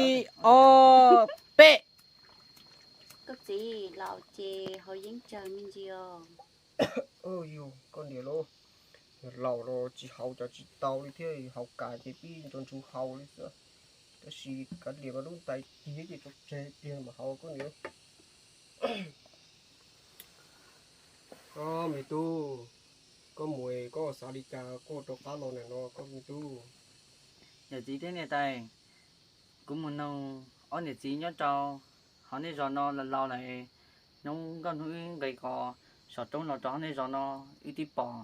Ib, ob, peb. Koj txiv, laus ces haus yeeb tsawg me ntsis os. Yus koj niam lauj, laus los tsis haus cov tsis tau li thiab, haus kas ces pib ntsug ntsug haus li xwb. Tab sis kav liam mas lub ntais cig ces tso tseg pliag mam haus koj niam. Koj me tub, koj mus koj xav li cas koj rov qab los ntawm no koj me tub. Yawm txiv thiab niam tais, kuv mus noog ob niam txiv nyob rau hauv nej zos no los laus lawm. Hnub nkauj hnub wb nqis qos saum roob los rau hauv nej zos no, wb twb pom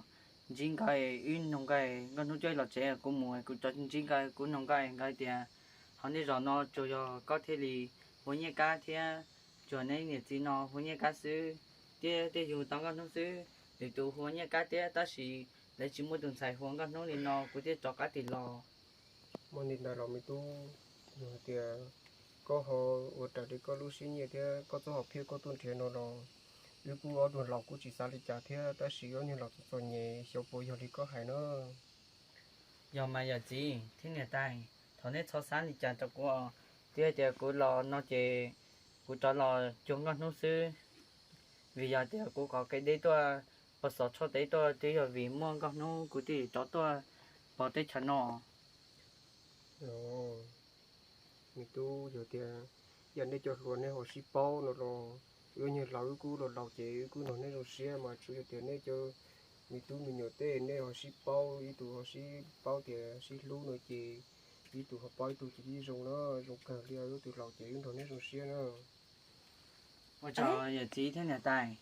ntsib nkawd, wb noog nkawd. Nkauj hnub cuaj los tsev kuv mus kuv rov ntsib nkawd, kuv noog nkawd, nkawd tias hauv nej zos no tsuas yog koj thiaj li hu ua Nyiaj Kab thiab tsuas neb niam txiv no hu ua Nyiaj Kab xwb, thiab tej yug tau nkauj hnub xwb. Lwm tus hu ua Nyiaj Kab thiab tab sis lawv tsis muaj tus ntxhais hu ua nkauj hnub li no kuv thiaj rov qab tim los. Muaj li ntawd los me tub, yog hais tias koj ho ua raws li koj lub siab nyiam thiab koj txoj hom phiaj koj tuaj nrhiav no los wb kuj ob tug laus kuj tsis xav li cas thiab, tab sis ob niag laus txom txom nyem xyov puas yog li koj hais na. Yog mas yawm txiv thiab niam tais, thov neb txhob xav li cas rau kuv. Twb tias kuv los no ces kuv rov los cuag nkauj hnub xwb, vim yog tias kuv qhov kev deb tuaj pos xov tshoj tev tuaj twb yog vim muaj nkauj hnub kuv thiaj rov tuaj pos teb chaws no. Me tub, yog tias yam nej cov hluas nej ho sib paub no los, wb niag laus wb kuj los laus ces wb kuj nrog neb zoo siab mas tsuas yog tias nej cov me tub me nyuam tej nej ho sib paub, ib tug ho sib paub tias sib hlub no ces ib tug ho paub ib tug ces yeej zoo na, zoo kawg li. Wb tus laus ces wb nrog neb zoo siab na. Ua tsaug yawm txiv thiab niam tais.